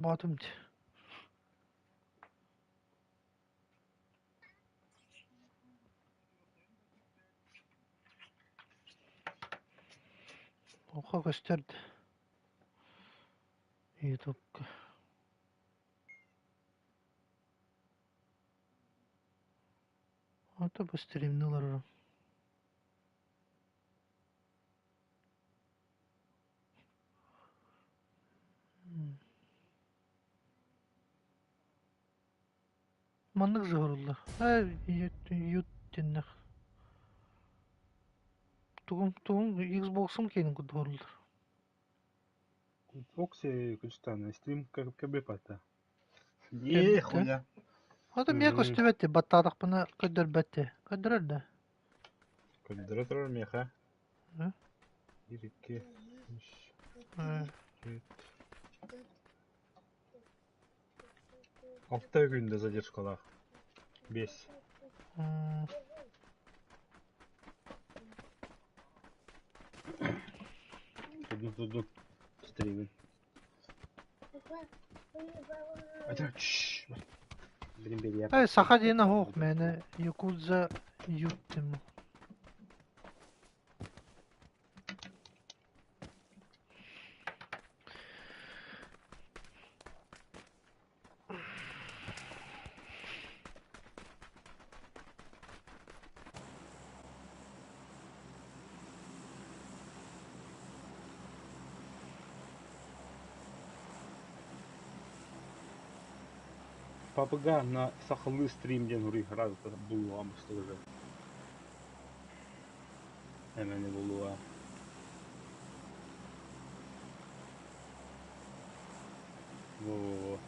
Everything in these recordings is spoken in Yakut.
Боотум дии. Туохха көстөр да Ютубка. Ото бу стримни олорорум. Маннык сыһыарыллар. Ют диэннэх. Тугум тугум Xbox-ум киэнин курдук оһоруллар. Xbox күстаана стрим кэбипата. Е хуйня. Ото миэ көстүбэт ти баттаатахпына көрдөрбөт ти. Көрдөрөр да. Көрдөрө турар миэхэ. Биир, икки, үс, төрт. Алта күндэ задержкалаах. Биэс. Тудун тудун. Стримин. Эй, саха диэн оһох мээнэ Якудза Юттим. Папыга на сахалыы стрим диэн уруй булуоҕа мустубут эмэни булуо. Во.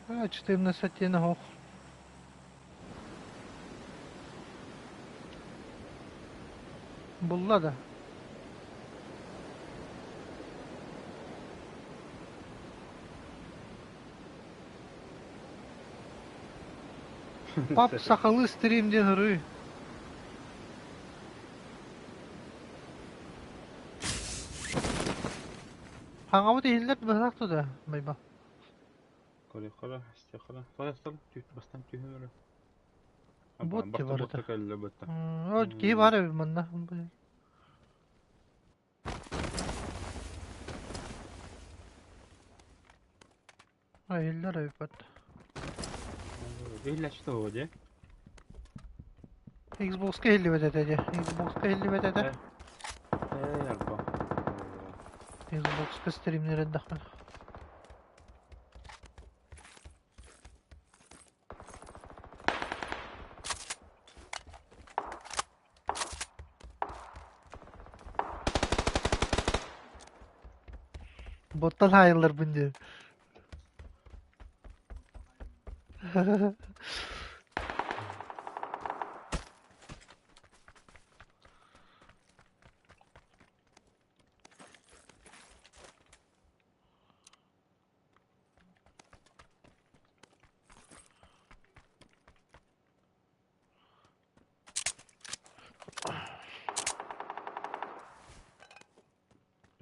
А, 14 диэн оһох. Булла да. Пап сахалыы стрим диэн ырыы. Хаҥабыт иһиллэр быһылаах туда, Байба. Көрүөххэ истиэххэ Бастан бастан түһэн эрэ. Бот Барта барыта. бота кэллэ бытта. О, киһи баар эбит манна. Иһиллэр эбит бат. Иһиллэччи тоҕо дии? Xbox-ка иһиллибэт этэ дии. Xbox-ка иһиллибэт этэ. Ээ, арба. Xbox-ка стримнер эрдэхпинэ. Боттан хаайылларбын диэн.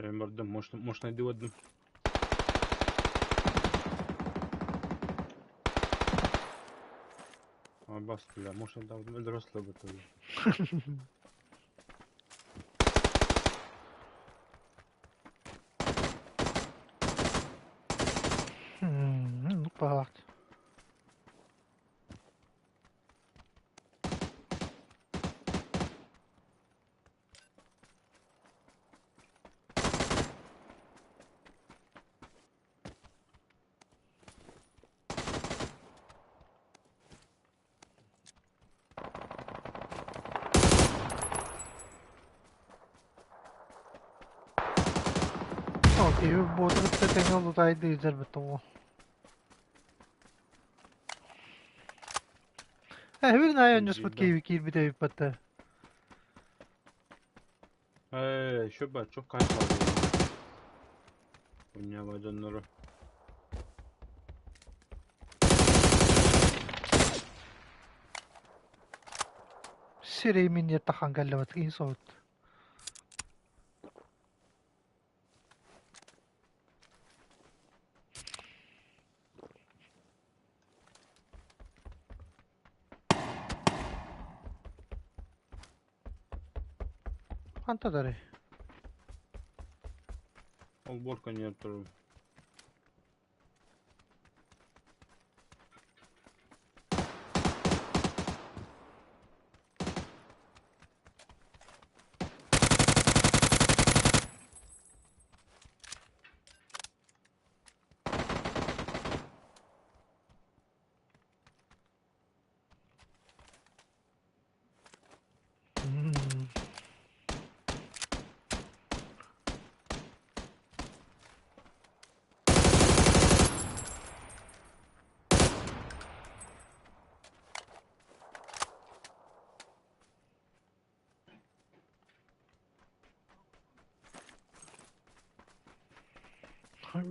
Прям бардым, может, может найду одну. А, бас, бля, может, да, взрослый бы тоже. Баҕалаах. Киһи буоту кытта тэҥэ лутаайдыы сылдьарбыт тоҕо. Эһиги наайа онньуспут киһи киирбит эбиппат Ээ, еще бы, чё кайф Унньаба дьоннору. Сирэй минньиэт тахан кэллэбит киһи собут. Хантадарый? Олбуор көнньүөр турар.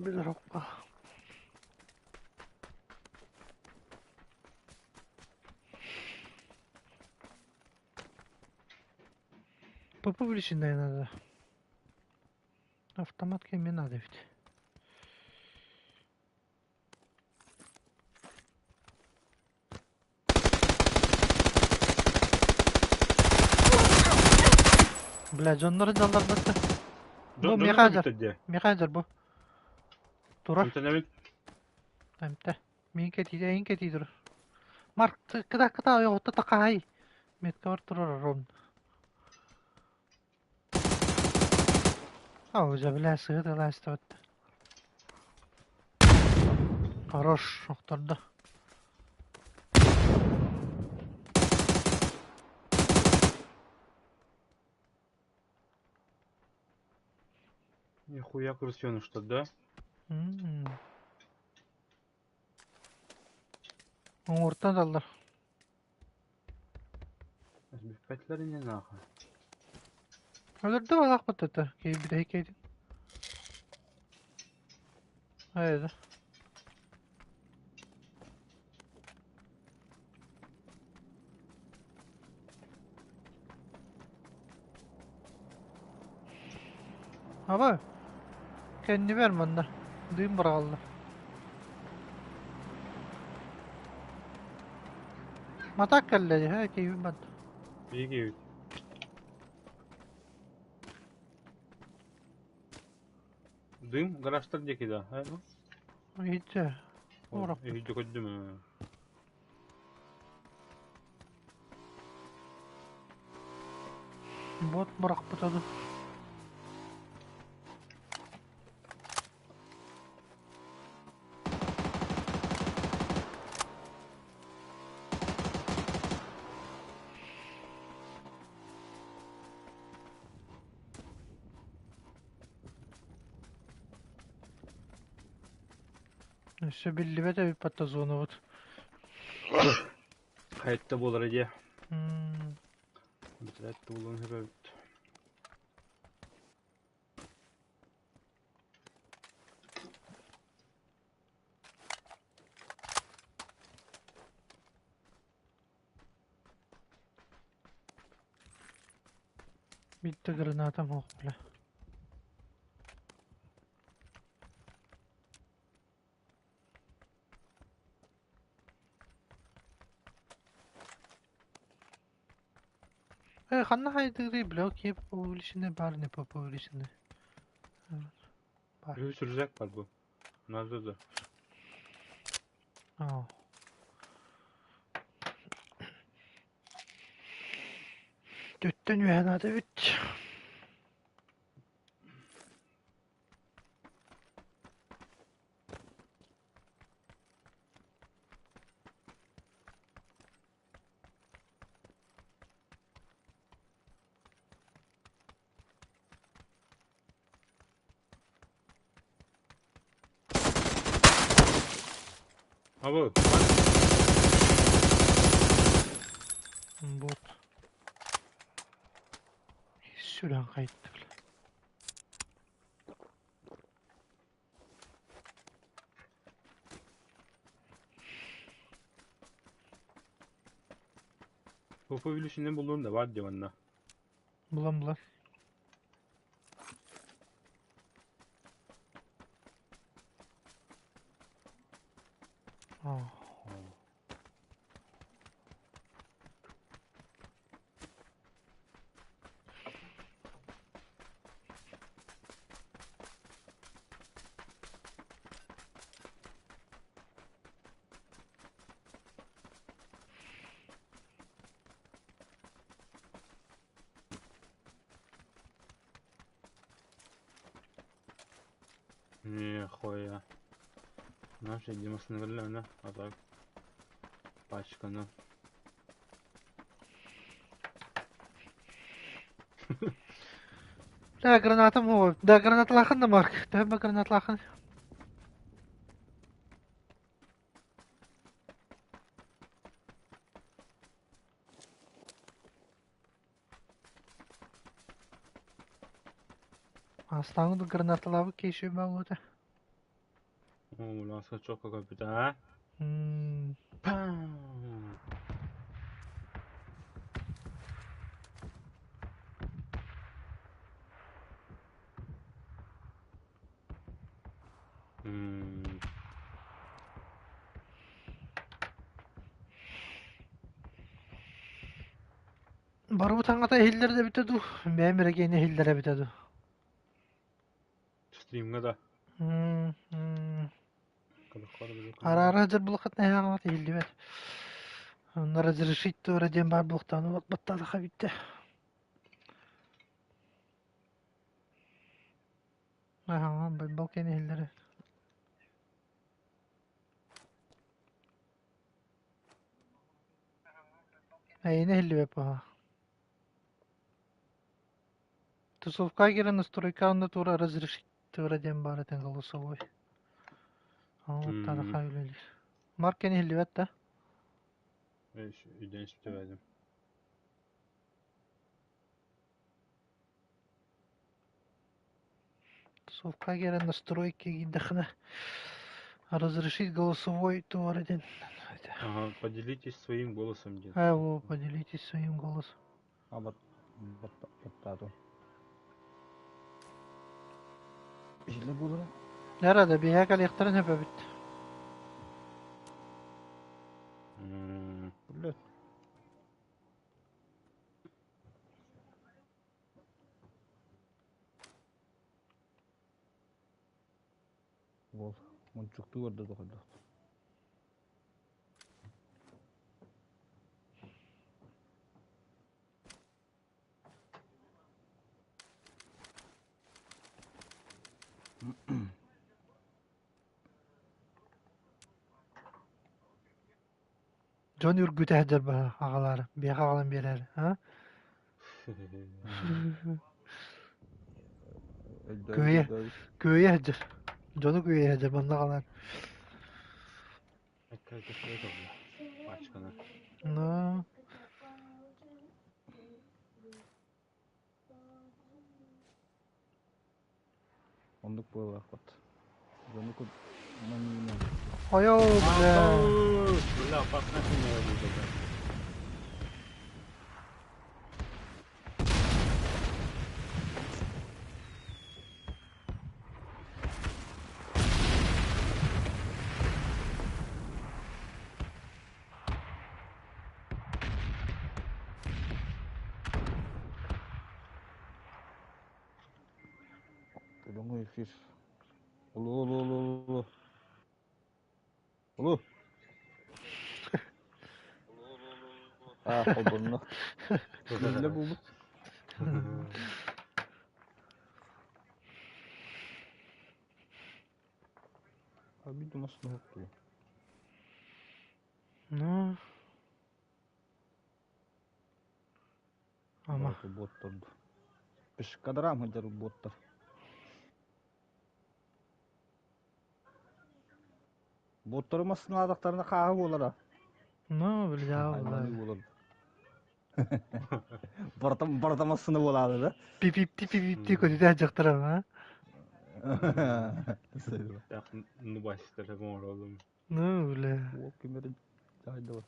Билэр По публичной надо. Автомат кеме надо ведь. Бля, дьоннорун дьалларбатта. Бу механизр. Механизр бу. Турар. Эмтэнэбит. Эмтэ. Мин кэтиде, эйин кэтии турар. Марк, кыта кыта ойоҕутта такаай. Метка бар турар рон. А, уже, бля, сыһыт ылаастыбат. Хорош, охтордо. Нихуя крысёныш-то, да? Уҥуортан ыллар. Бүппэтилэр ини нахуй. Өлөрдө балаахпыт это киирбит киирин. Айда. Аба, кэннибэр манна дыым быраҕаллар. Матак кэллэ дии, киһибин барда. Биһиги Дым гаражтар диэки да, э? Иһитчэ. Иһитчэ көрдүм. Бот бырахпыта ду. Өссө биллибэт эбит зонабыт. Хайатта буолара дии. Бүтэрээт буолуон сөп эбит. Bitta гранатам суох бля. Э, ханна хайдыырый бля, киэп публичный бар не по публичный. Бар. Үһүс рюкзак бар бу. Надо да. Аа. Төттөн үөһэ наада эбит. Абы. Вот. Сүрэн хайытты бля. По увеличенным булуун да бар дии манна. Булан булан. Аа. Нихуя. Наша Димасына а так пачканы. Да, гранатам о, да, гранатлаахын да Марк. Төһө гранатлаахын? Аслаҥы да гранаталаабыт киһи буолуо О, ласка чокко көрбүт аа. М Пам! М Барыбыт аҥата иһиллэр да эбитэ дуу, бэйэм эрэ киэнэ иһиллэр эбитэ дуу. Стримҥа да. М Араара сылдьар булаххытына эһэҕэ иһиллибэт. Онно разрешить туора диэн баар буолуохтаҕына баттаатахха бүттэ. Аһаҥа байбал киэн иһиллэрэ. Эйиэнэ иһиллибэт буолла. Тусовка киирэн настройка онно туора разрешить туора диэн баар этэ голосовой. Оҥоттаатахха үлэлиир. Марк кэн иһиллибэт да? Өйдөөн истибэтим. Тусовка киирэн настройки киирдэххинэ разрешить голосовой туора диэн. Ага, поделитесь своим голосом диэн. Э, поделитесь своим голосом. Баттаатым. Иһиллэ буолара. Нара да биһиэхэ кэлиэхтэрин сөп эбит. Блядь. Уол, мончуктуу барда доҕордоох. Дьон үргүтэ сылдьар баһа аҕалаары, биэхэ аҕалан биэрээри, а? Күөйэ, күөйэ сылдьар. Дьону күөйэ сылдьар манна аҕалаары. Пачканы. Ну, Оннук буолаахпыт. Дьону кут манньыынан. Ойоо, бля. Бля, опасная хуйня будет. Прямой эфир. Алло, алло, алло, алло. Алло. А, холбонно. Биллэ буолбут. Обиду массыына Ну, ама. Боттор. Пешкадрам сылдьар боттар. Боттору массыыналаатахтарына хааһы буолара. Ну, бля, бля. буолар. Барыта барыта массыына буолаары да. Пипипти пипипти көтүтэ дьахтара, а? Так, ну бастар оҥоролум. Ну, бля. Уол кимери дьаһайдыбат.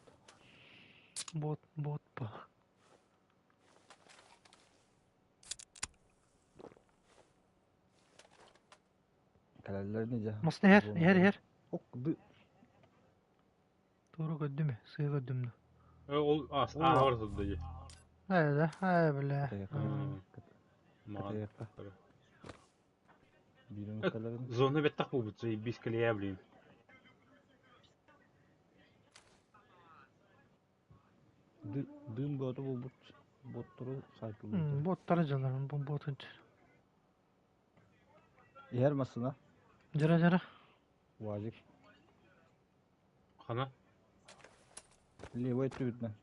Бот, бот па. Кэлэллэр дьэ. Мас иһэр, иһэр, иһэр. Ок, ды. Туору көрдүм, сыа көрдүм да. Ол ааҕар сылдьа дии. Э да, э бля. Маҕан. Зона бэттэх буолбут, заебись колея, блин. Дыым бөҕөтө буолбут боттору сайтылыыр. Боттары дьаларым, бу ботун. Иһэр массыына. Дьара-дьара. Уазик. Хана? Левый өттүбүтүнэн.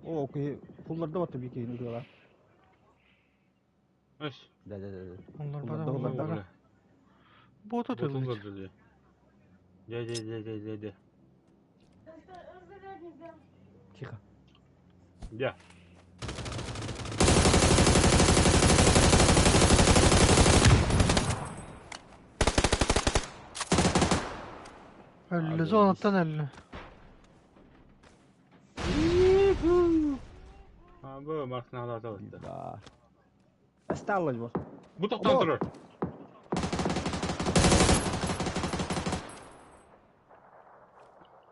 Оо, киһи хулларда батта бии киһини ытыалаан. Өс. Да, да, да, да. Оннор бара, Хулларда, оннор хулларда. бара. Буота тыллыч. Ботуллар дии. Дьэ, дьэ, дьэ, дьэ, дьэ, дьэ. Тихо. Дьэ. Өллө, зонаттан өллө. А, бу Марк наҕараада ылла. Да. Осталось вот. Бу тохтоон турар.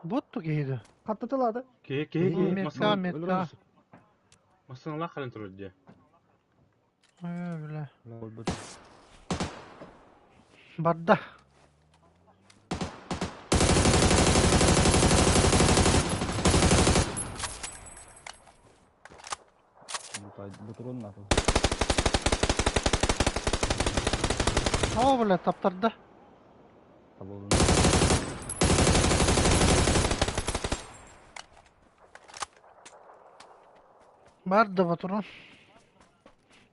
Ботту киһи Хаттатылады. Киһи киһи киһи Метка, массыына метка. массыыналаах кэлэн турар дии. Э, бля. Өлбүт. Барда. Бутурун нахуй. О, бля, таптарда. Табылын. Барда батурун.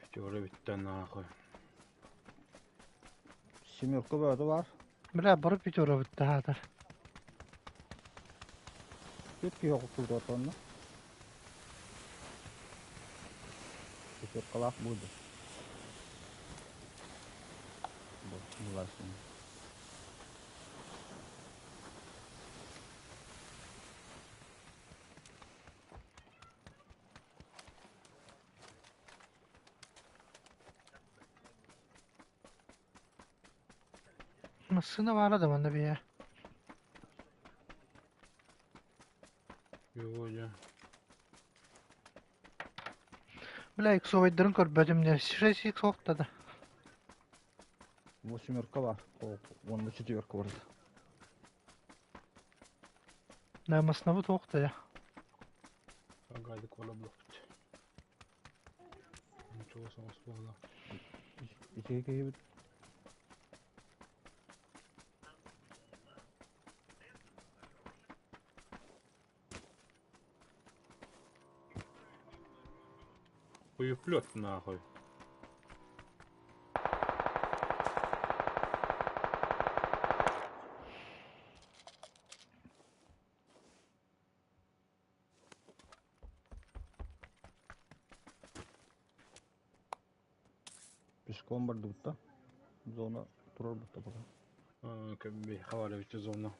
Пятеро бүттэ нахуй. Семерка бөҕөтө баар. Бля, бары пятеро бүтті хаатар. Түт киһи оҕуттубут онно. Пятеркалаах буолду. Буласың. Массыына баара да манна бэйэ. Его дьэ. Бля, иксовайдарын көрбөтүм не. 6 икс да. Восьмерка бар. Уонна четверка бар. Да, массынабыт суохта я. Агадик ола блокпут. Ничего соҕус буолла. Ити киһибит Хуеплет нахуй. пешком бардыбыт да. Зона турар бутта пока. Кэбби хавалевич зона.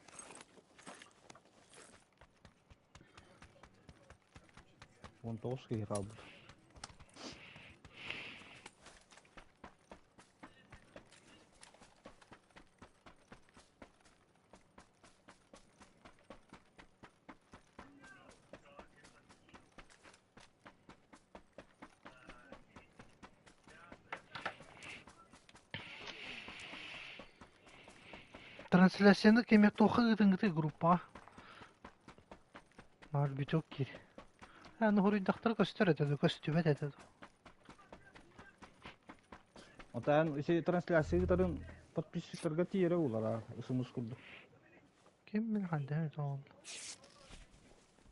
19 киһи хаалбыт. Трансляцияны кеме тоқы гытынгыты группа. Бар биток кир. Аны хоруйдахтар көстөр этэ көстүбэт этэ. Отан isi трансляция гытарын подписчиктарга тиере улара ысымыз курдук. Ким бил хандан тоон.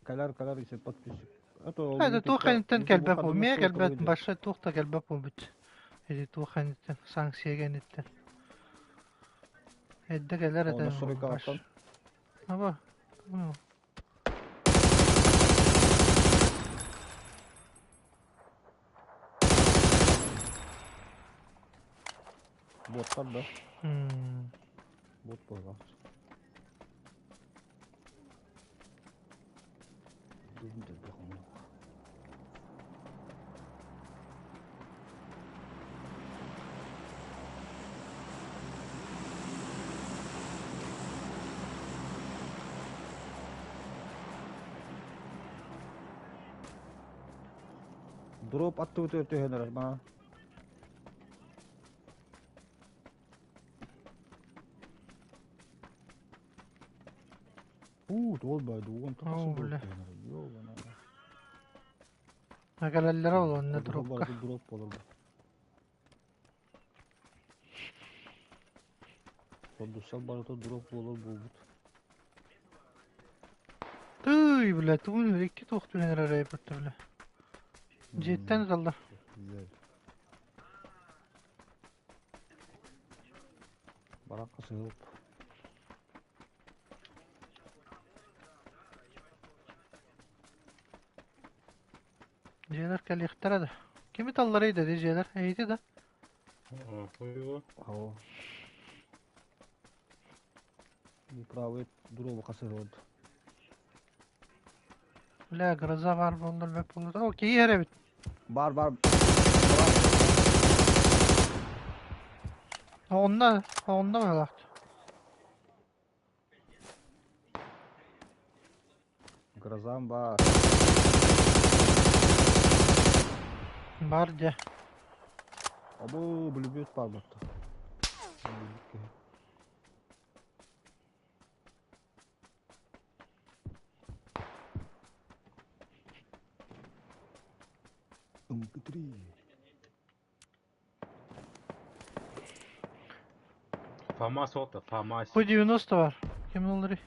Калар калар isi подписчик. Это Это туох хайныттан кэлбэп бу. Миэ кэлбэт баша туох та кэлбэп буолбут. Или туох хайныттан санкция кэнниттэн. Эдде кэлэр этэ. Оны сорокаттан. Аба. Боттар да. М. Бот болған. Дроп атты өтө өтө бана. Уу, ол байды, оған Оо, бля. Накалаллара ол онно дропка. Дроп болор. Сордусал барыта дроп буолар буолбут. Тыый, бля, тугун икки туох түһэн эрэр эбит бля. Дьиэттэн ыталлар. Баракка сыһылып. Дьиэлэр кэлиэхтэрэ да. Кими талларый да дьиэлэр? Эйити да. Оо. Правый дробу хасыһылыт. Бля, гроза бар буоллар бэп буолуо. О, киһи эрэбит. Бар бар. Онно, онно быһалаах. Грозам бар. Бар дьэ. Абы бүлүбүт бар батта. МП3. Фамас ота, Фамас. Бу 90 бар. Ким олорой?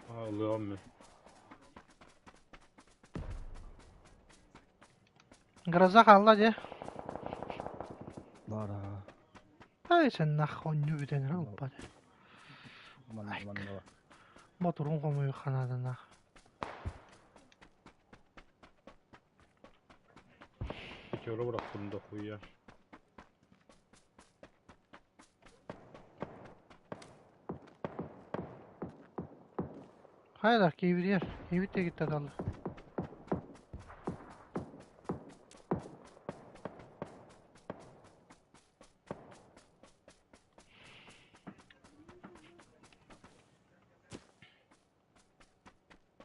Ылыам мен. Гроза хаалла дьэ. Бар аа. Ай сен нахуй онньу бүтэн эрэ ылбат. Манна манна. Моторун хомуйу ханаадана. Пятеро бырахтым дохуя. Хайдах киибитигэр, киибит диэкиттэн талла.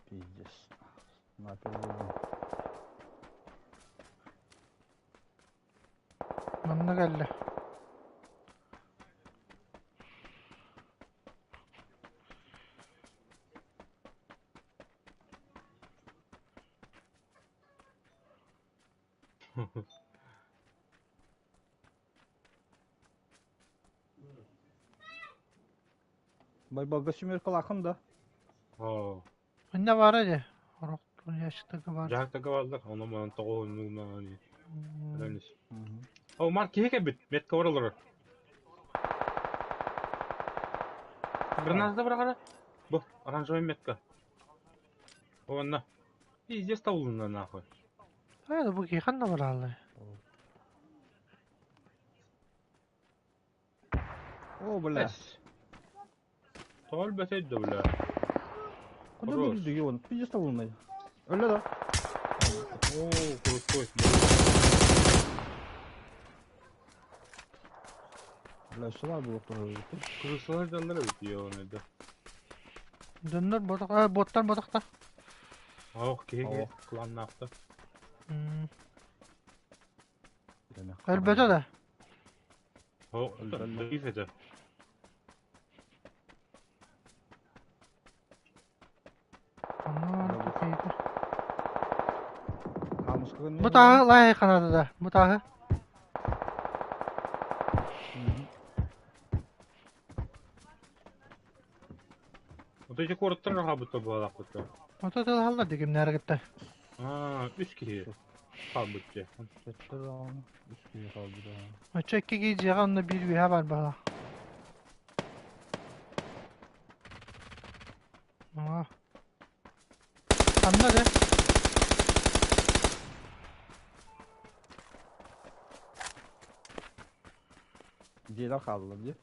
Пиздец. Снайпер буоллум. Манна кэллэ. Байбалга семеркалаахын да. Оо. Иннэ баара дии. Орох ящиктарга баар. Дьаһалтага бааллар, ону манан тоҕуһуннугунан О, Марк киһи кэлбит, метка бар олорор. Граната быраҕара. Бу, оранжевый метка. Онно. Пиздец табылынна нахуй. Хайа бу киһи ханна барааллай? О, бля. Тоҕо өлбөтөй да, бля. Куда Хорош. били он? Пиздец табылынна. Өллө да. О, крутой. Бля, сюда было тоже. Крысалар дьоннор эбит ёбаный да. Дьоннор ботах, а, боттар ботахта. Ох, киһи киһи кланнаахта. Өлбөтө да. О, даиф этэ. Бу тааһы лаай ханаата да. Бу тааһы. Вот эти куораттар хаалбыттар буолаахпыттар. Ото тылһаллар дигимнээр кытта. Аа, үс киһи хаалбыт дьэ. Үс киһи хаалбыт. Оччо икки киһи дьиэҕэ онно биир үөһэ бар баҕалаах. Аа. Ханна дэ? Дьиэлэр хааллар дии.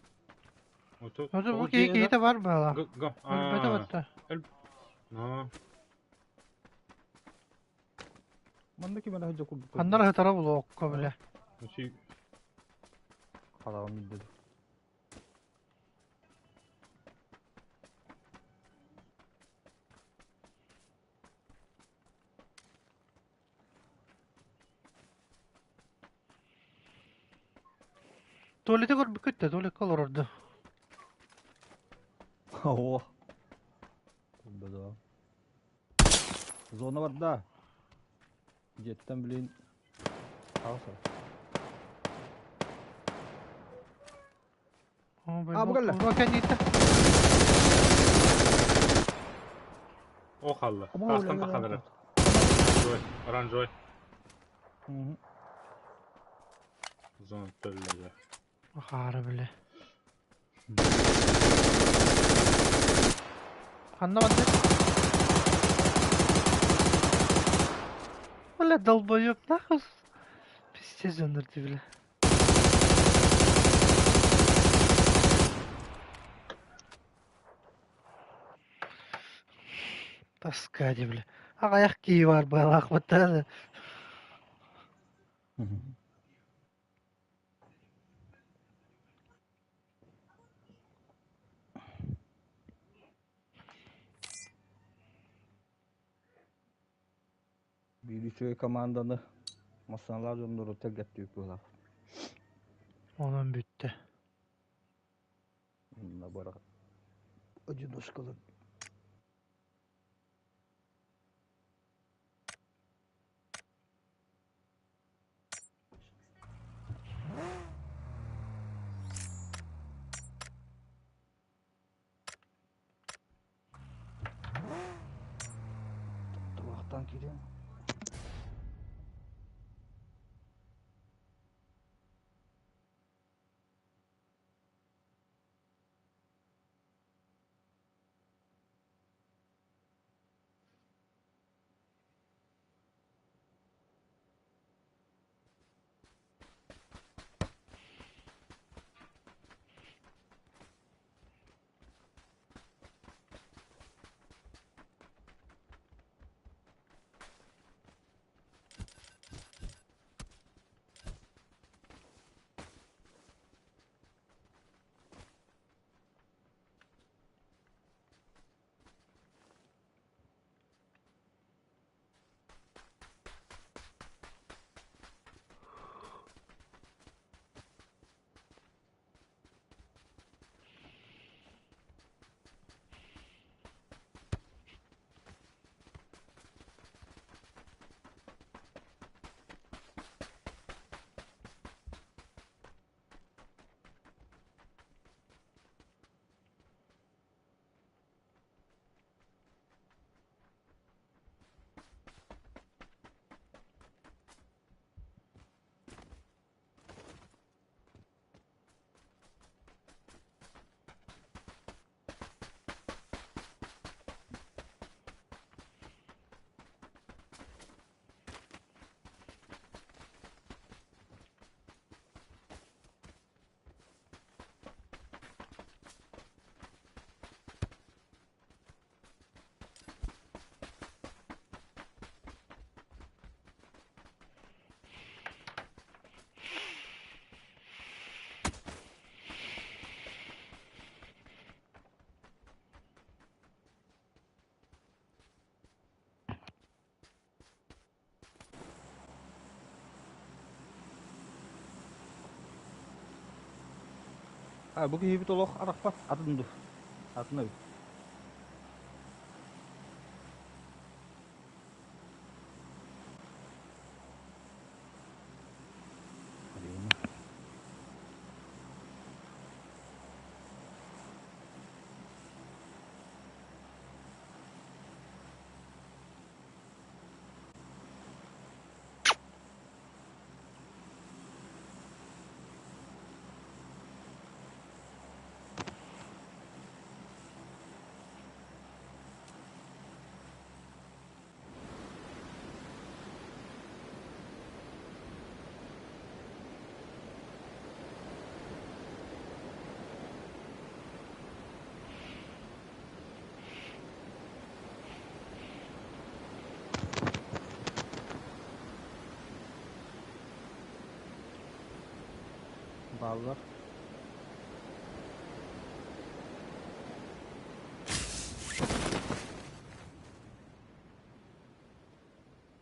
Ото Ото бу киһи киһитэ бар баҕалаах. Өлбөтө батта. Аа. Манна ким эрэ сылдьар курдук. Ханна эрэ сытара булуокка бile. Хараҕым билбэт. Туалеты көрбүккүт да, туалекка олорорду. Оо. Көрбөтөҕүм. Зона барда. Дьиэттэн блин хаалсар. А, бу кэллэ. Бу кэнниттэн. О хаалла. Оба, Таастан өлө, тахсан өлө. эрэр. Оранжевый. Оранжевый. Мгм. Зона төллөдө. Хаара бile. Ханна барда? Бля, долбоёб, нахуй. Пиздец ынырды, бля. Тоска дии, бля. Аҕыйах киһи баар быһалаахпыт Мгм. Биир үчүгэй команданы массыыналаах дьоннору тэлгэттибит быһыылаах. Онон бүттэ. Онно бара одиночкалар. Табахтан киирэн. А, бу киһибит олох арахпат атын ду. Атын эбит. Бааллар.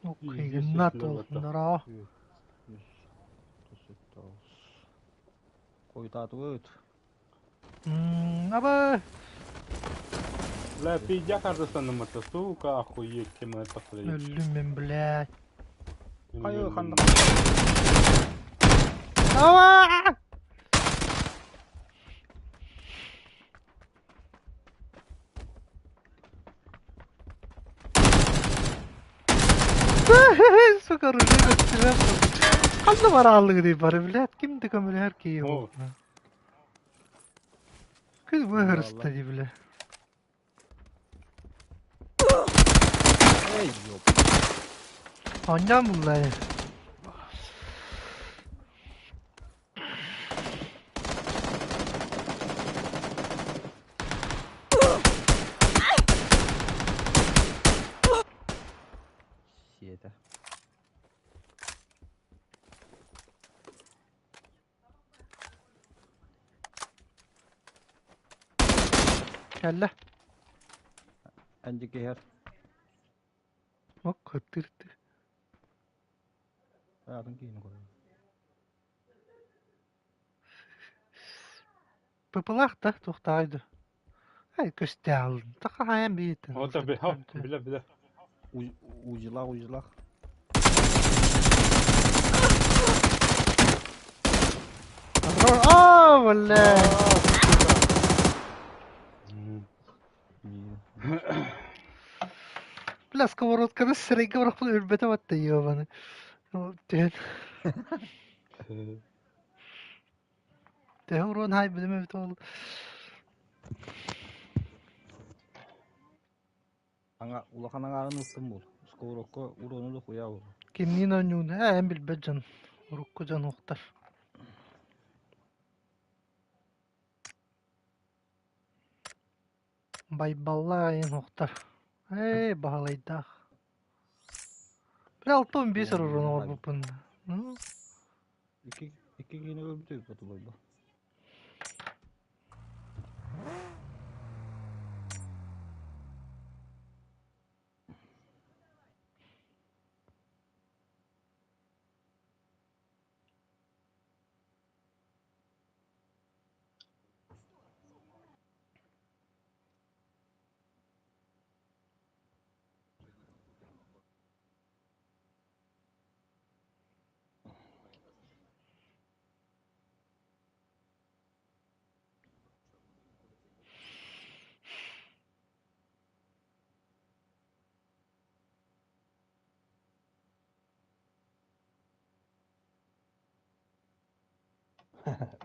Окей, толкуннара. Хойутаатыбыт. Аба. Бля, пиздя, кажется, на мото, сука, охуеть, чем это посмотреть. Өллүм мин, блядь. Хайы ханна. Ава! Сука, оружие көстүбэт. Ханна барааллыгыный бары, блядь, ким да көмөлөһөр киһи О. буолла. Күн быһырыста дии, бля. Эй, ёп. Оонньоон булла ини. Сиэтэ. Кэллэ. Эн диэки иһэр. Ок, ыттыр-ыттыр. Атын киһини көрөбүн. Пыпылаах да туохтааҕый да. Ай көстөөл. Таха хайан биитин. Ото билэ билэ. Узилах, узилах. Аа, бля. Бля, сковородканы сирэйгэ бырахпын өлбөтө батта ёбаны. Түһэн. Төһө уруон хаай билим эбит ол. Аңа улахан аҥаарын ыттым бул. Сковородка урону да хуя ол. Кимниин оонньууну ээ эн билбэт дьон. Урукку дьон уохтар. Байбаллаах айан уохтар. Ээ баһылайдаах. Бля 65 уруон оҥорбуппун. Ну, Икки икки киһини өлбүтэ үппэтэ буолба.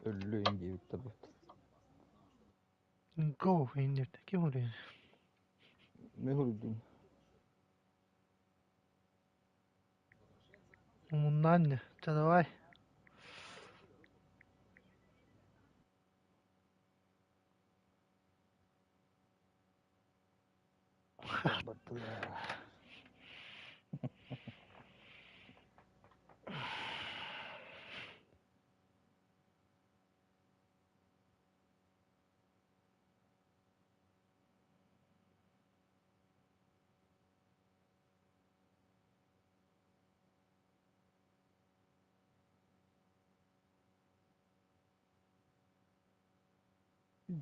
Өллөйүн диэбиттэр бу. Go инниртэ ким уруйун? Мен уруйдум. Умуннаан ини. Чэ давай. Баттылар.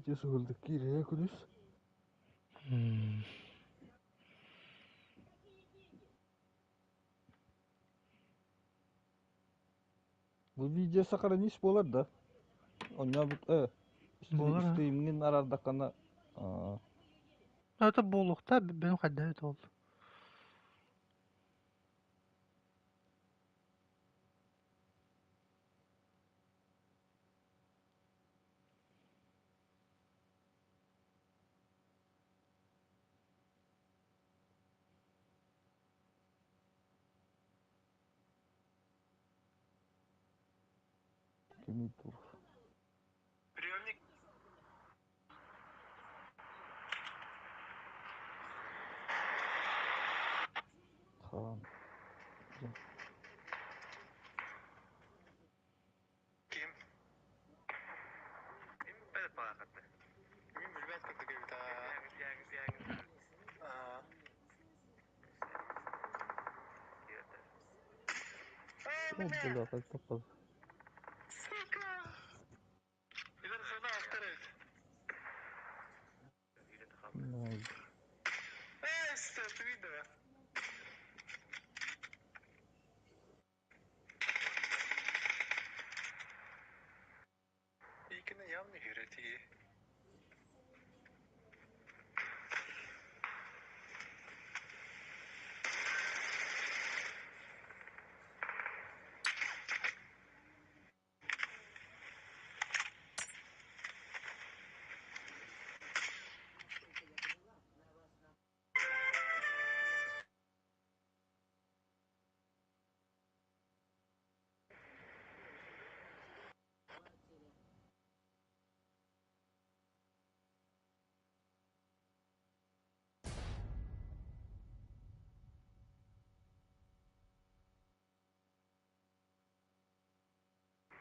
Дьэ суһулдук киирэрэ күнүс. Бу видео сохранись буолар да? Онньообут Буолар аа. стримҥин араардаххына аа Это буолуохтаах бэйэм хайдах эбит ол. Кимий туох Хаан О, бля, как попал. Ой.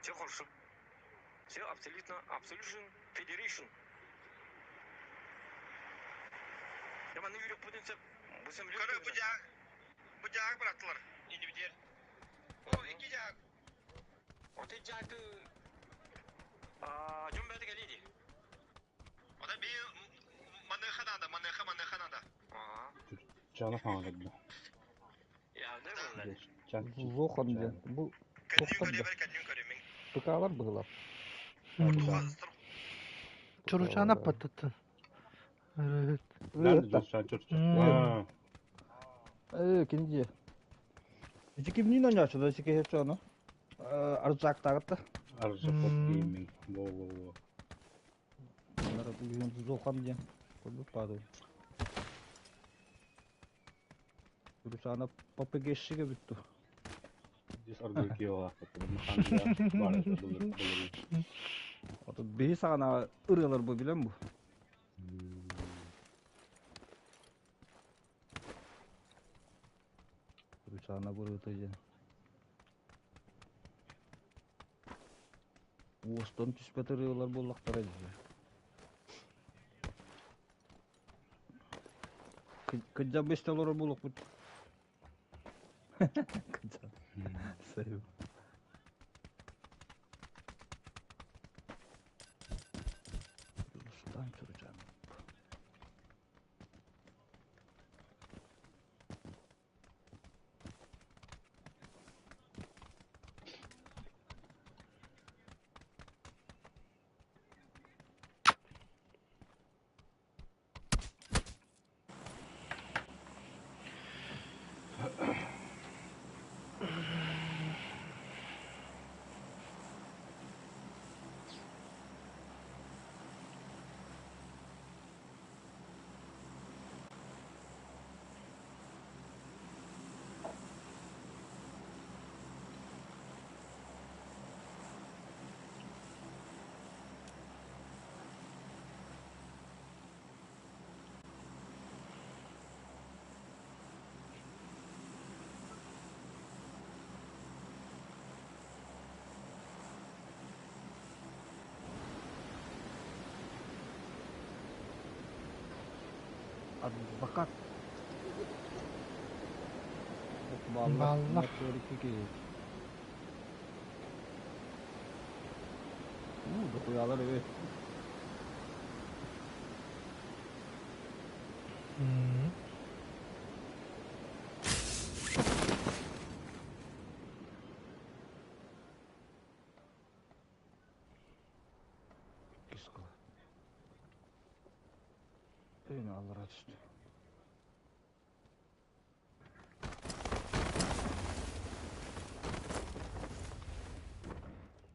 Все хорошо. Все абсолютно, Absolution Federation. Я маны үйрөппүтүн сөп. Бу самолет Көрө бу дьаак бу дьаак бырахтылар иннибитигэр. О икки дьаак. Отой дьаакы дьон бэйэтэ кэлиэ дии. Ота би маныаха наада, маныаха, маныаха наада. Чана хаҥаларда. Зохан диэн. Бу Кэннин туохтар да? көрүөбэр кэннин көрүмүҥ. ПК-лар быһыылар. Чуручаана аппаттыттан. Ырыһыт. Ыытта. Ээ, кини дии. Ити кимниин оонньооччу ити киһи ону? Арзаактааҕытта. Арзаков Gaming. Во-во-во. Зохан диэн. Көрбүт баадыр. Русана ППГ-щигэ бүттү. Здесь аргыкиола. Бар это былыр. Ото биһи саҕана ырыалар бу билэн бу. Русана бырыыта диэн. Уостан түспэт ырыалар буоллахтара дии. Кыдьа быстэ олорор буолуохпут. Кыдьа. Сайып. Рустам Чуручан. Адвокат. Баллар. Баллар. Ну, дохуялар эбит. Иккис кыла. Өйүн аллара түстү.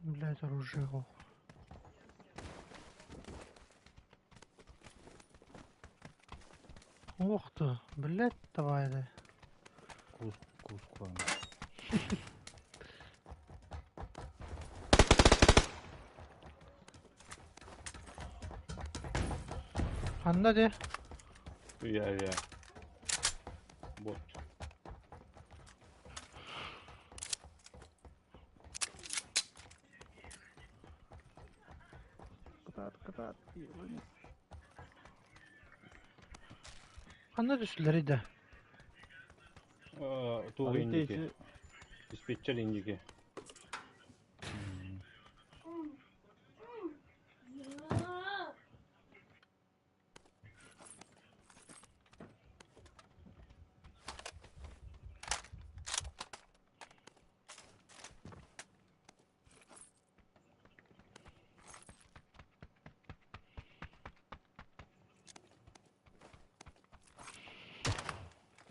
Блядь, оружие. Ух ты, блядь, давай, да. Куус куус кураан. Ханна де? Я, я. Бот. Кытаат, кытаат. Ханна түстүлэр да? Туох индики. Диспетчер индики.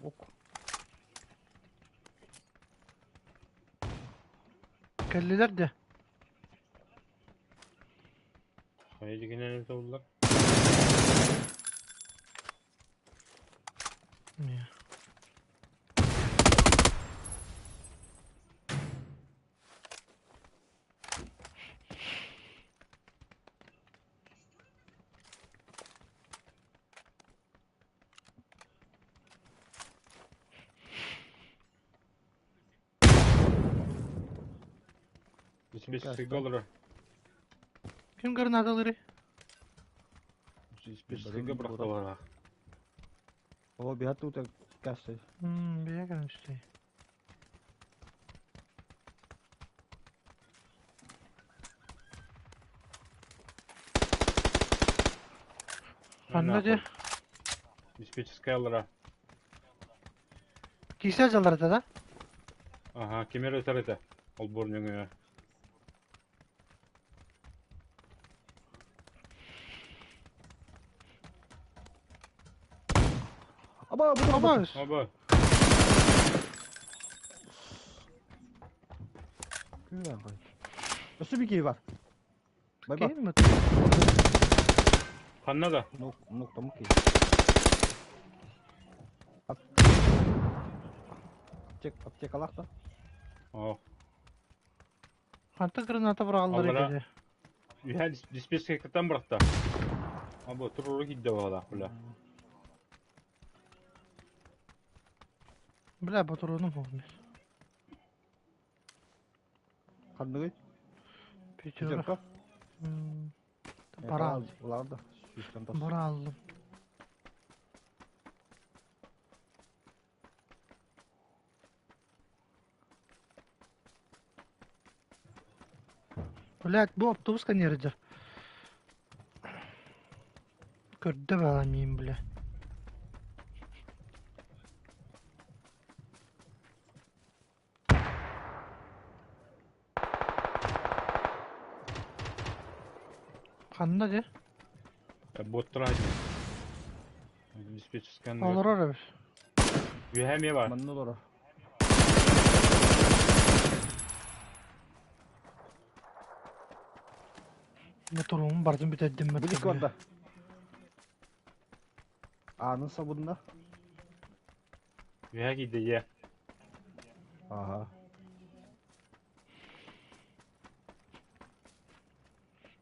Ок. Кэллилэр да? Хайа дигинен толлар. Не. Диспетчерскайга олорор. Ким гранаталары? Диспетчерскайга бырахталар. О, биһат тута кассы. Бия кэлэн Ханна дии? Диспетчерская олорор. Кисе дьалларда да? Ага, ким эрэ ытар этэ. Олбуор нөҥүө. Аба, бу Аба. Аба. Күүрэн кой. Өссө bir киһи бар. Бай-бай. Ким Ханна да? Ноктамы киһи. Аптек, аптекалаах да? Оо. Хантан граната быраҕаллар Аллара. эбит? Үһэ диспетчерскайтан бырахта. Аба туруору киирдэ баҕалаах бля. Бля, ботуруонум буолмут. Ханныгый? Пятерка. Пятерка? Бара Улар да. Сүүстэн тахса. Бара алдым. Блядь, бу автобус нердер. Көрдө бала миин, бля. Ханна дии? Боттара. Диспетчерская. Олорор эбит. Үһэ эмиэ бар. Манна олорор. Моторуум бардым бүтэрдим. Бу дикки барда. Аанын сабынна. Үһэ киирдэ дьэ. Ага.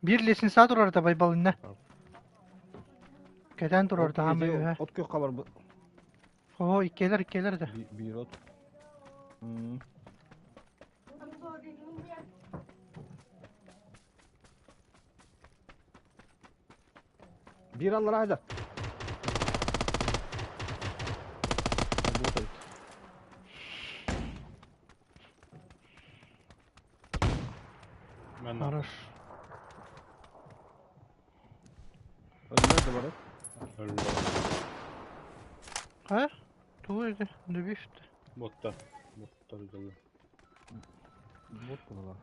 Биир лестница турар да байбалынна. Кэтэн турар да хаамай үһэ. От күөх хабар бу. Оо, иккиэлэр, иккиэлэр да. Биир от. Биир аллара айда. Работает. Манна. Хорош. Өллөр да бар. Өллө. А? Тугу ити? Добивты. Боттар. Боттар дылы. Вот была.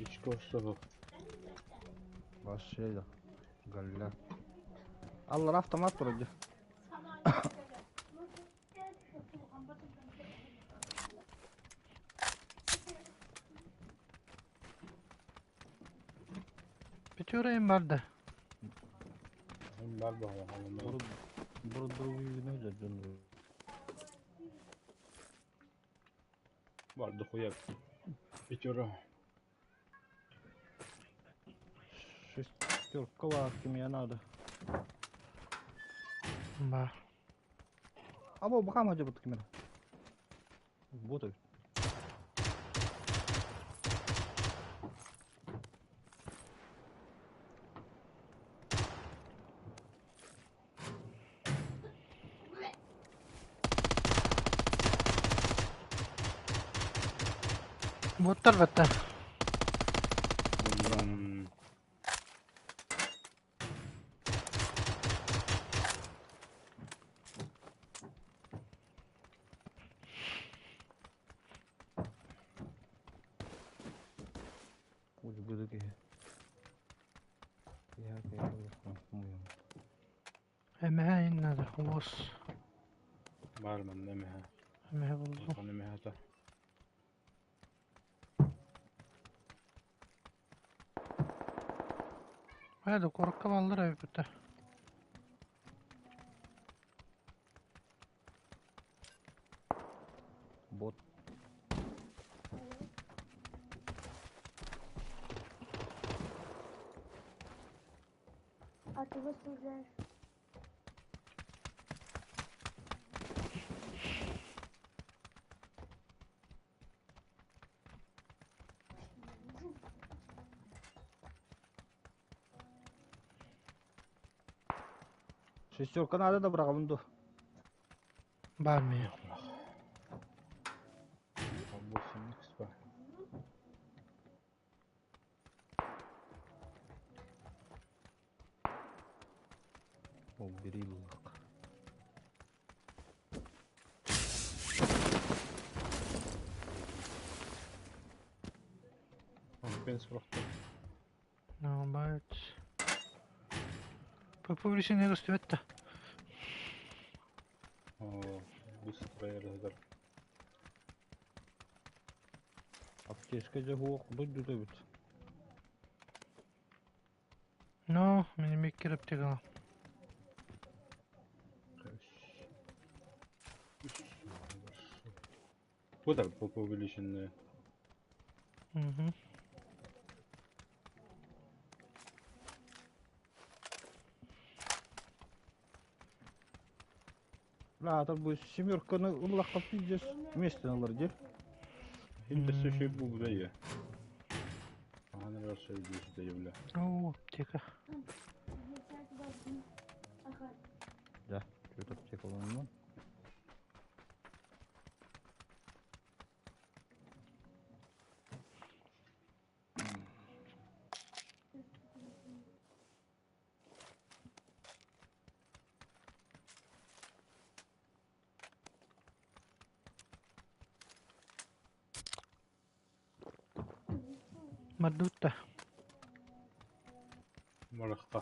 Ички охсоһу. Вообще да. Галля. Аллар автомат вроде. Пятерым бар да. Бар баҕа. Бурдугуйна жадын. Бар дохуя. Пятеро. Шестерка бар, кем надо. Бар. Або бакам хажы бут кимер. Вот. Боттар батта. М, Уж буду ки. Я я Эмэһэ иннада. Уос. Бар манна эмэһэ. Эмэһэ булду. Аны эмэһэ Хайда корокка баллар эбит бутта. Бот. Шестерка надо да быраҕабын дуо? Баар миэ. Ол бирии буллах. Наоборот. По публичной көстүбэт да. Быстрая Аптечка дьэ суох дойдута эбит. Ну, мин эмиэ аптекаҕа. Вот так по увеличенная. Угу. Аата бу семерканы ыллахха пиздец вместе ылар дии. Им да все буду я. Ага, раз иди бля. О, аптека. Да, что-то аптека ылынным. Мардутта. Марахта.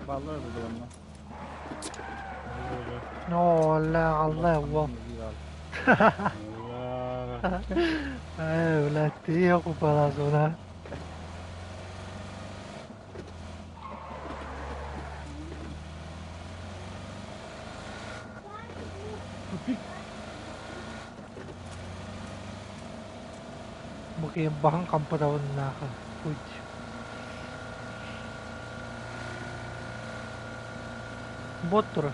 Баллар да онно. Оо, Allah Allah. Э, блядь, ты окупала зона. Бу киһи баһын хампатабыннааха. Путь. Бот турар.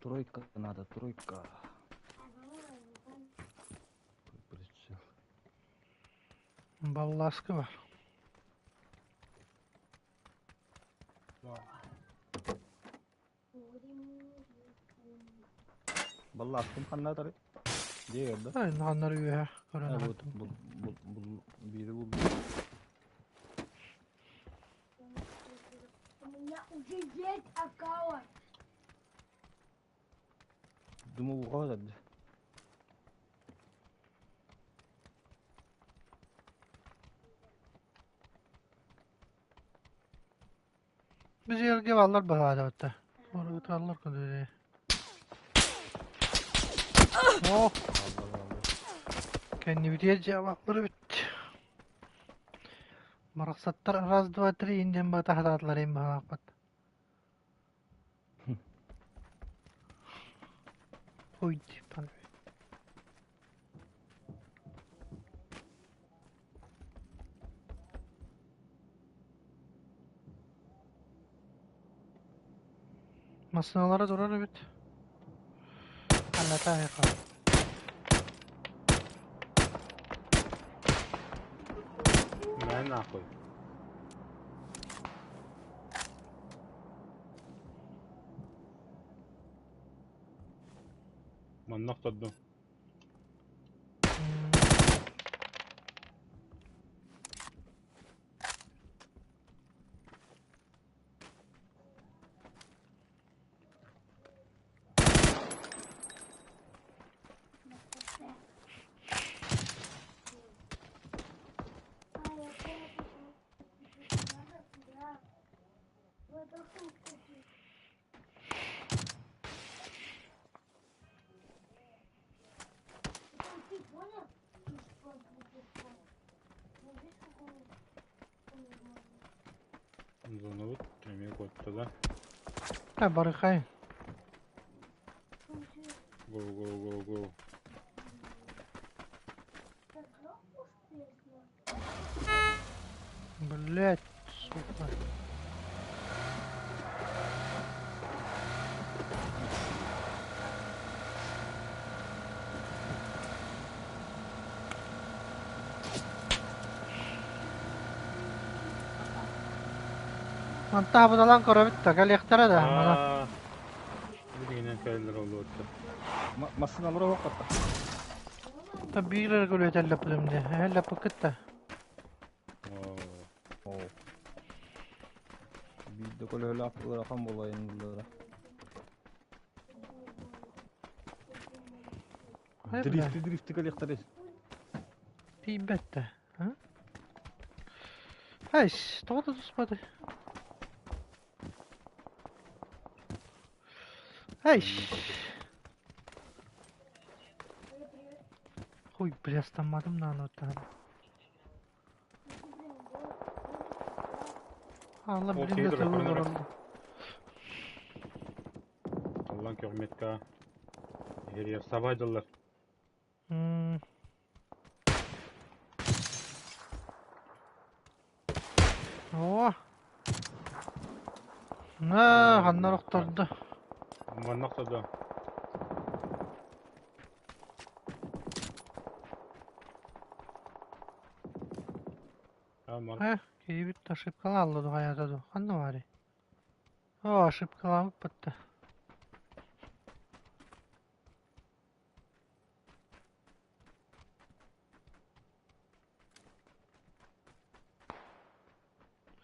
Тройка надо, тройка. Прицел. Балласка бар. Балласкым ханна тары? Дьиэ да? Ханнар үөһэ көрөн Вот, бул, бул, бул, биири булдум. У меня уже есть аккаунт. Думал, уға да. Biz yerге баллар баһаадабытта. Оргуталлар күндү. О, кэннибитигэр дьаабаклары бүт. Барахсаттар раз, два, три инден батахатаатылар им баһааппат. Ой, пан. Массыналара турар эбит. Аллата айха. Мэ нахуй. Манна охтордум. Зонабыт эмиэ куотта да. Та барыхай. Го го го го. Блять, сука. Мантаһа будалаан көрөбүт да, кэлиэхтэрэ да мана. Аа, билигинэн кэлэллэр олуотта. Массыыналары оһоххотто. Та биир эрэ көлүөтэллэппитим дии. Эһэллэппиккит да. Оо. Оо. Биирдэ көлөһөлөөх ыарахан буолайын буллара. Хайа бля, Дрифти дрифти кэлиэхтэрэ. тиийбэт да. А? Айс, тоҕо да туспатай? Айс. Хуй, бля, стамматым нааны оттаһан. Алла Ол билин киһи да турар, тылы көрөн эрэр. олороллор. Аллан көхметка. Иһирийэр сабайдылар. М. Оо. На, ханнар охтордо. Манна охтордо. Э, киһибит ошибкалаалла ду хайата ду. Ханна баарый? Оо, ошибкалаабыт да.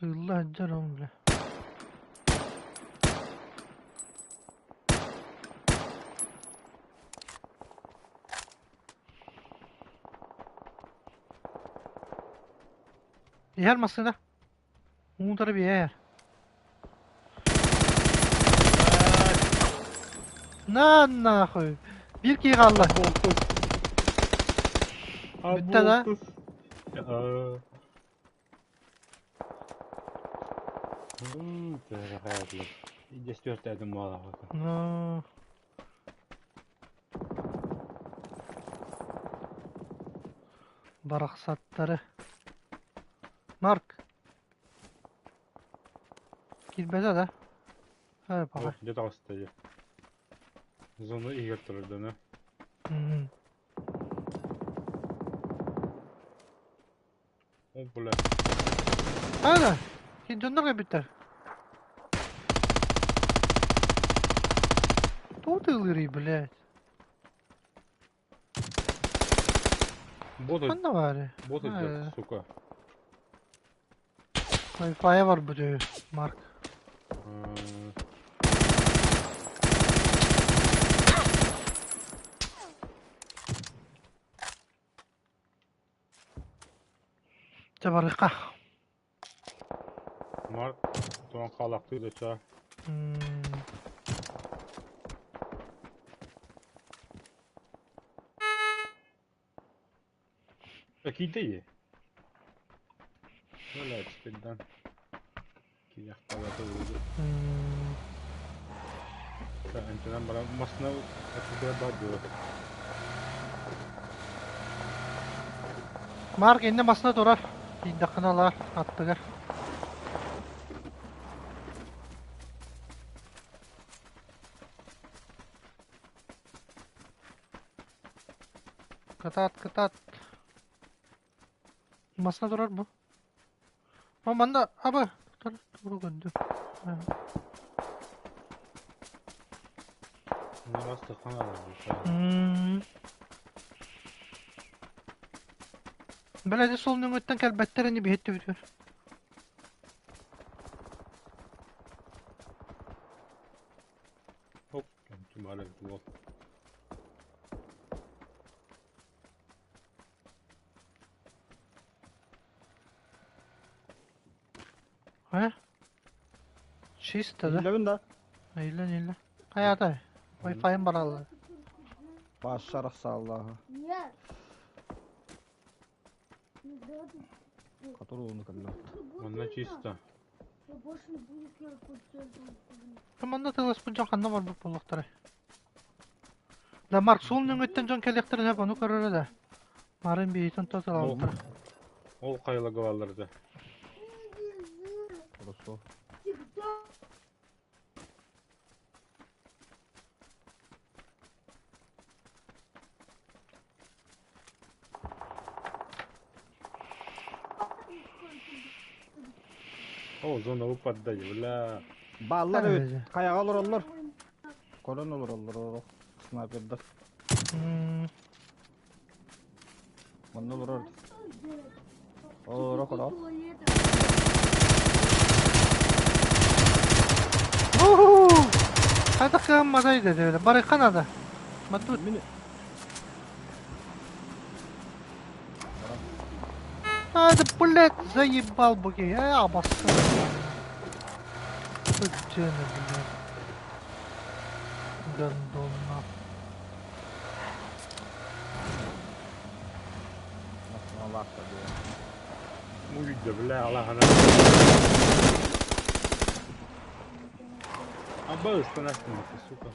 Ылла сылдьар ол бля. Иһэр массыына. Уунтары биэр. На нахуй. Биир киһи хаалла. Бүттэ да? Ну. Барахсаттары. Марк. Киирбэтэ да? Ай, паҕа. Дьэ таҕыста дьэ. Зона иһигэр турар М. О, бля. Ана, дьоннор кэлбиттэр. Тугу тыылыырый, блядь? Боты, Ханна баарый? боты Э. сука. Wi-Fi барбыт үһү, Марк. Чэ барыахха. Марк, туон хаалахтыы да чаа. Киирдэ Блядь, спиддан. Кииряхталата буолду. Анчанан баран масына атыгар бар дуо. Марк иннэ масына турар. Тиийдэххинэ ылаар аттыгар. Кытаат, кытаат. Масына турар бу. Манна аба туру көрдүм. Бэлэди сол нөҥүттэн кэлбэттэр ини биһиттибитигэр. Хоп, вот. Э? Чисто, да? Иллэбин да. Иллен, иллен. Хайата? Wi-Fi'м бараллар. Башар Аллаха. Нет. Который он кэллэ. Манна чисто. Я больше не буду QR-код Манна тыласпыт дьон ханна барбыт буоллахтарай? Да Марк суол нөҥүттэн дьон кэлиэхтэрин сөп, ону көрөрө да. Марын биһитин тоталаабыттар. Ол хайаларга бааллар да. Хорошо. О, зона выпадает, бля. Бааллар эбит. Хайаҕа олороллор. Көрөн олороллор олох. Снайпердар. Манна олорор. Олоро хоро. Хайдах кыамматай деді Барыха надо. Матут. Мин А, да, блядь, заебал буги. Я обоссал. Сучина, блядь. Гондон, нахуй. Аллах Муйда, бля, Аллах, она. Абы, сука.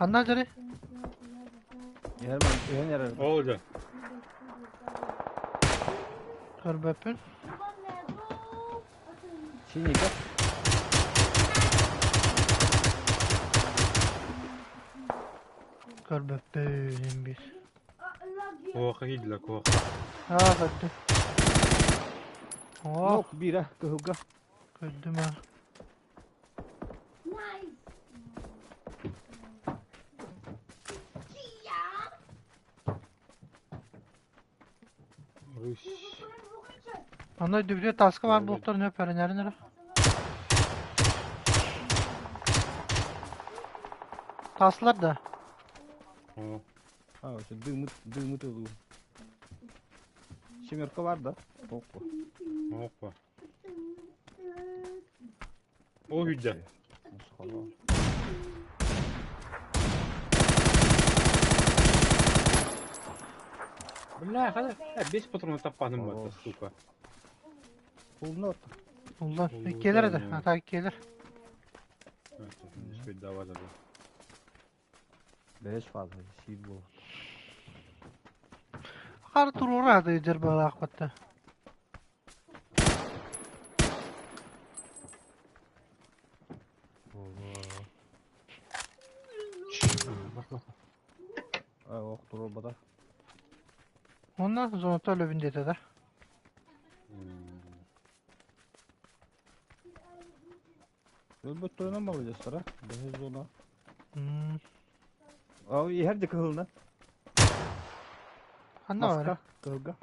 Анна дьэри? Иһэр иһэн эрэр. Ол дьэ. Көрбөппүн. Синийгэ. Көрбөппүн биир. Куоха киирдилэр, куоха. Аа, көрдүм. Оо, Нок биирэ кыһылга. көрдүм аа. Nice. Русь. Онно дүбүтү таска баар буолуохтарын сөп эрэнэрин эрэ. Таслар да. О, А, вообще дымы дымы тылу. Семерка бар да? Опа. опа. О, үйдэ. Бля, хада, без патрона таппаным бар, сука. Улна Уллар. Уллар, Иккиэлэр этэ. да. Ата иккиэлэр. Давай, давай. Бэс фаза сиир буол. Хар туруора аты дьэр баалаах батта. Ох, туруорбата. Онно зоната өлөбүн диэтэ да. Өлбөттөрүнэн молодецтар, а? Бэһис зона. А, иһэр де кыһылна. Ханна бар? Маска, кыһылга.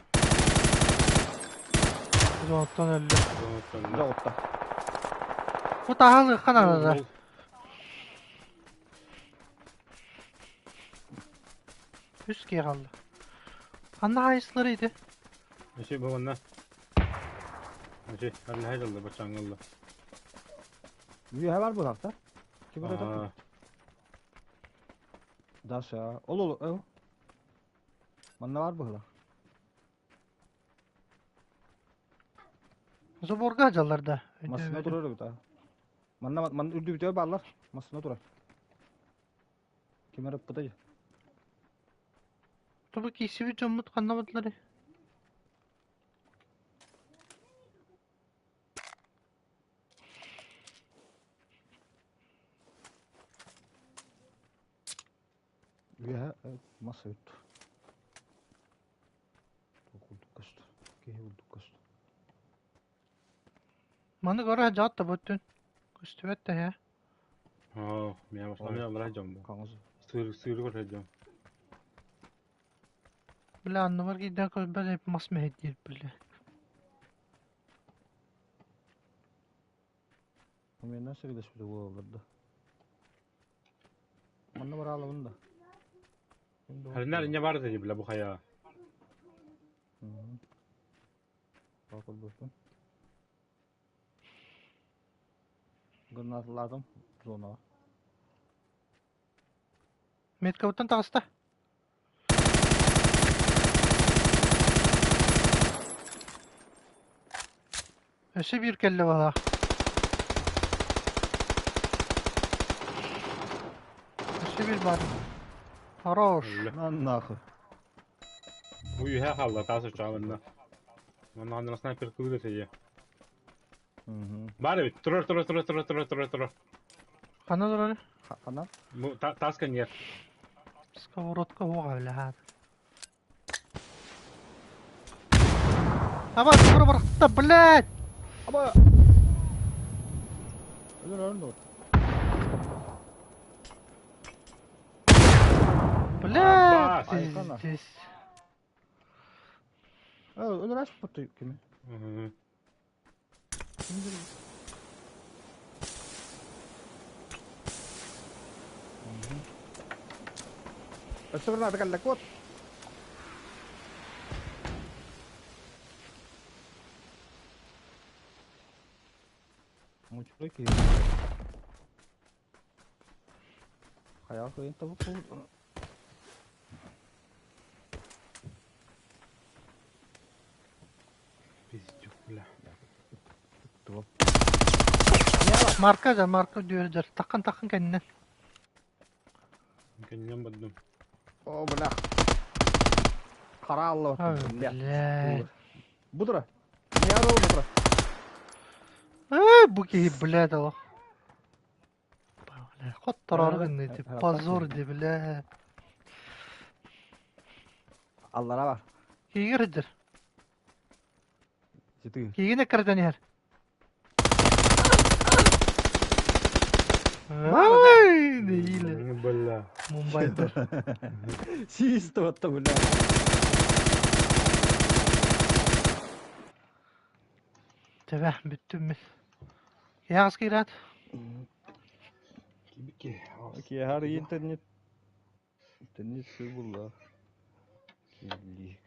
Зонаттан өллө. Дьэ, отта. Бу таһалыахха наада да. Үс киһи хаалла. Ханна хаайыстылар ити? Эчи бу манна. Эчи, аллаһай дылла бачаңылла. Үөһэ бар быһахта. Ким эрэ Даша. Ол ол ол. Манна бар быһыла. Заборга дьаллар да. Массына турар эбит а. Манна манна үрдүбүтүгэр бааллар. Массына турар. Ким эрэ ыппытай? Тобу киирсибит дьоммут ханна бардылар? Үөһэ мас эбит. Курдук көстөр. Киһи курдук көстөр. Маны көрө сылдьаҕыт да бу өттүн. Көстүбэт да һээ. Оо, мин бастаан аллара дьон бу. Хаҥас. Сыыр сыыры көрө дьон. Бля, анныбар киирдэн көрбөт мас мэһэйдиир бля. Мен сирилэспитэ буолаллар да. Манна бараалабын да. Харинар инне бар дии бля бу хайа. Бакылбыппын. Гранаталаатым зонаҕа. Меткабыттан таҕыста. Өссө биир кэллэ баҕалаах. Өссө биир баар. Хорош. Нахуй. Бу үһэ хаалла таас оччоҕо Манна ханна снайпер кылыга сыйа. Бар эбит. Турар турар турар турар турар турар турар. Ханна турар? Ханна? Бу таас кэннигэр. Сковородка уоҕа бля. Аба, тура барахта, блядь! Аба! Өлөр өлөр дуо? Блядь, пиздец. Өлөр аспыт кими? Өссө граната кэллэ куот. Мучурай киһи. Хайа кыйын табык буолбут. Пиздюк, бля. Марка да, Марка дьүөрдэр. Таххан таххан кэннинэн. Кэннинэн бардым. О, бля. Хара алла. Бля. Бутура. Яро бутура. Э, бу киһи, блядь, олох. Бля, хотторор гынны, позор ди, бля. Аллара бар. Киигер идер. Ситигин. Киигин эккирэтэн иһэр. Ай, нэһиилэ. Бля. Мумбайдар. Систа батта бля. Тэбэ, бүттүм мин. Киһи киирээт. Кибики. Киһи интернет. Интернет сыы булла. Кирлик.